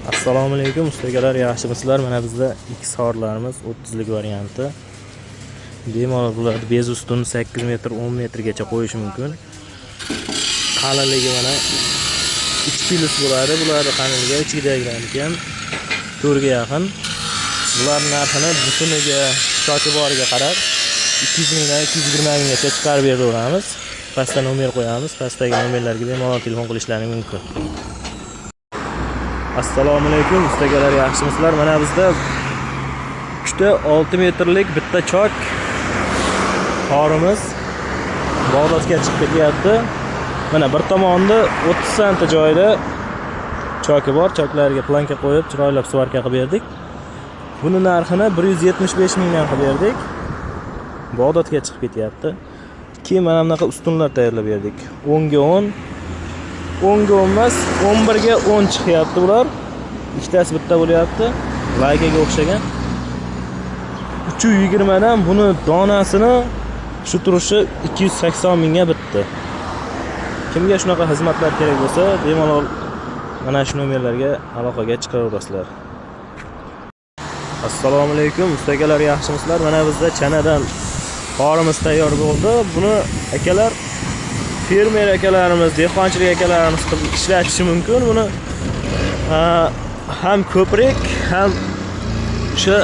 Assalomu alaykum ustalar, yaxshimisizlar? Mana bizda XRlarimiz 30lik varianti. Bemalol bularni bez ustun 8 metr, 10 metrgacha qo'yish mumkin. Qalinligi mana 3 plus bo'ladi. Bularning qalinligi ichidagilarniki ham 4 ga yaqin. Bular narxini butuniga, choki boriga qarab 200 mingdan 220 minggacha chiqarib beraveramiz. Pastda nomer qo'yamiz. Pastdagi nomerlarga bemalol telefon qilishlari mumkin. Assalomu alaykum ustalar, yaxshimisizlar? Mana bizda 3ta 6 metrlik bitta chok qorimiz Bag'dodga chiqib ketyapti. Mana bir tomonda 30 sm joyida choki bor. Choklarga planka qo'yib, chiroylab svarka qilib berdik. Buni narxini 175 mingdan qilib berdik. Bag'dodga chiqib ketyapti. Keyin mana bunaqa ustunlar tayyorlab berdik. 10 ga 10, 10 ga 10 emas, 11 ga 10 chiqyapti bular. Ikkitasi bitta bo'lyapti. Laykaga o'xshagan. 320 dan buni donasini shu turishi 280 mingga bitdi. Kimga shunaqa xizmatlar kerak bo'lsa, bemalol mana shu nomerlarga aloqaga chiqaverasizlar. Assalomu alaykum ustalar, yaxshimisizlar? Mana bizda chanadan qorimiz tayyor bo'ldi. Buni akalar, fermer akalarimiz, dehqonchilik akalarimiz qilib ishlatishi mumkin. Buni ham ko'prik, ham o'sha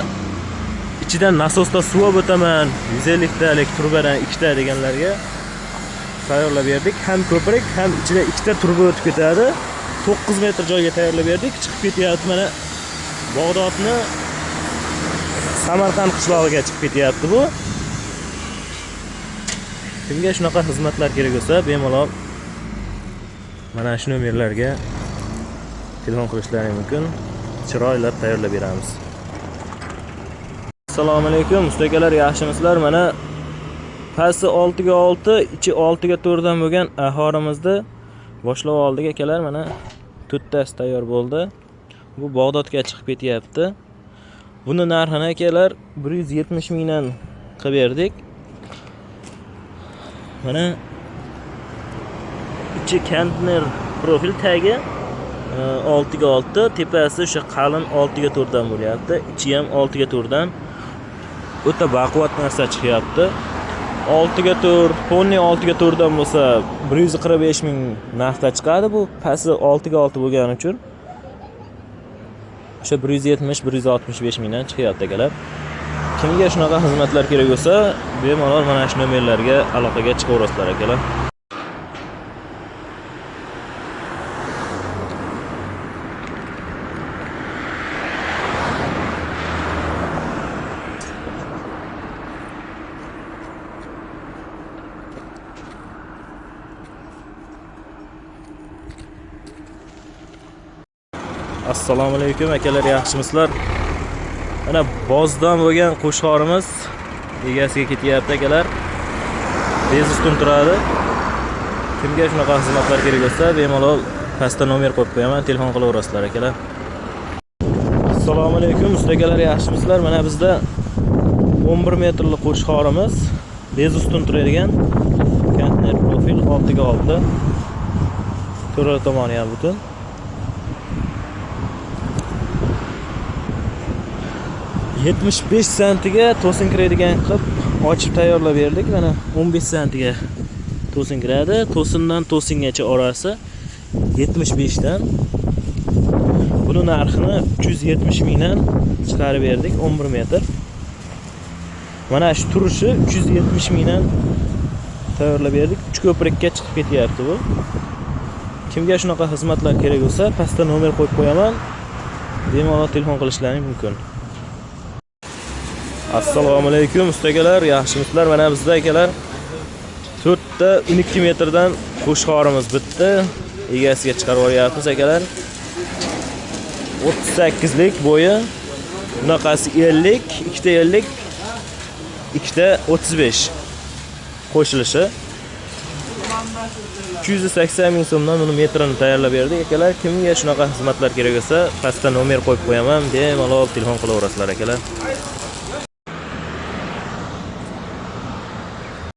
ichidan nasosda suv olib o'taman, 150 talik turbadan ikkita deganlarga tayyorlab berdik. Ham ko'prik, ham ichida ikkita turba o'tib ketadi. 9 metr joyga tayyorlab berdik. Chiqib ketyapti mana Bag'dodni Samarqand qishlog'iga chiqib ketyapti bu. Kimga shunaqa xizmatlar kerak bo'lsa, bemalol mana shu nomerlarga telefon qilishlari mumkin. Chiroylab tayyorlab beramiz. Assalomu alaykum ustalar, yaxshimisizlar? Mana pasti 6 ga 6, ichi 6 ga 4 dan bo'lgan ahorimizni boshlab oldik akalar. Mana to'rttasi tayyor bo'ldi. Bu Bag'dodga chiqib ketyapti. Buni narxini akalar 170 mingdan qilib berdik. Mana ichi konteyner profil tagi 6 ga 6, tepasi o'sha qalin 6 ga 4 dan bo'lyapti. Ichi ham 6 ga 4 dan. O'ta baquvvat narsa chiqyapti. 6 ga 4, polni 6 ga 4 dan bo'lsa 145 ming narxda chiqadi bu. Pasti 6 ga 6 bo'lgani uchun o'sha 170-165 mingdan chiqyapti akalar. Kimga shunaqa xizmatlar kerak bo'lsa, bemalol mana shu nomerlarga aloqaga chiqaverasizlar akalar. Assalomu alaykum akalar, yaxshimisizlar? Mana bozdan bo'lgan qo'shxorimiz egasiga ketyapti akalar. Bez ustun turadi. Kimga shunaqa xizmatlar kerak bo'lsa, bemalol pastda nomer qo'yib qo'yaman, telefon qilaverasizlar akalar. Assalomu alaykum ustalar, yaxshimisizlar? Mana bizda 11 metrli qo'shxorimiz bez ustun turadigan konteyner profil 6 ga 6. To'rt tomoni ham butun. 75 santiga to'sin kiradigan qilib ochib tayyorlab berdik. Mana 15 santiga to'sin kiradi. To'sindan to'singacha orasi 75 dan. Buni narxini 370 mingdan chiqarib berdik, 11 metr. Mana shu turishi 370 mingdan tayyorlab berdik. 3 ko'prikka chiqib ketyapti bu. Kimga shunaqa xizmatlar kerak bo'lsa, pastda nomer qo'yib qo'yaman. Bemalol telefon qilishlari mumkin. Assalomu alaykum ustalar, yaxshimisizlar? Mana bizda akalar 4 ta 12 metrdan qo'shxorimiz bitdi. Egasiga chiqarib yuboryapmiz akalar. 38 lik bo'yi, bunaqasi 50, ikkita 50, ikkita 35 qo'shilishi. 380 ming so'mdan buni metrini tayyorlab berdik akalar. Kimga shunaqa xizmatlar kerak bo'lsa, pastda nomer qo'yib qo'yaman, bemalol telefon qilaverasizlar akalar.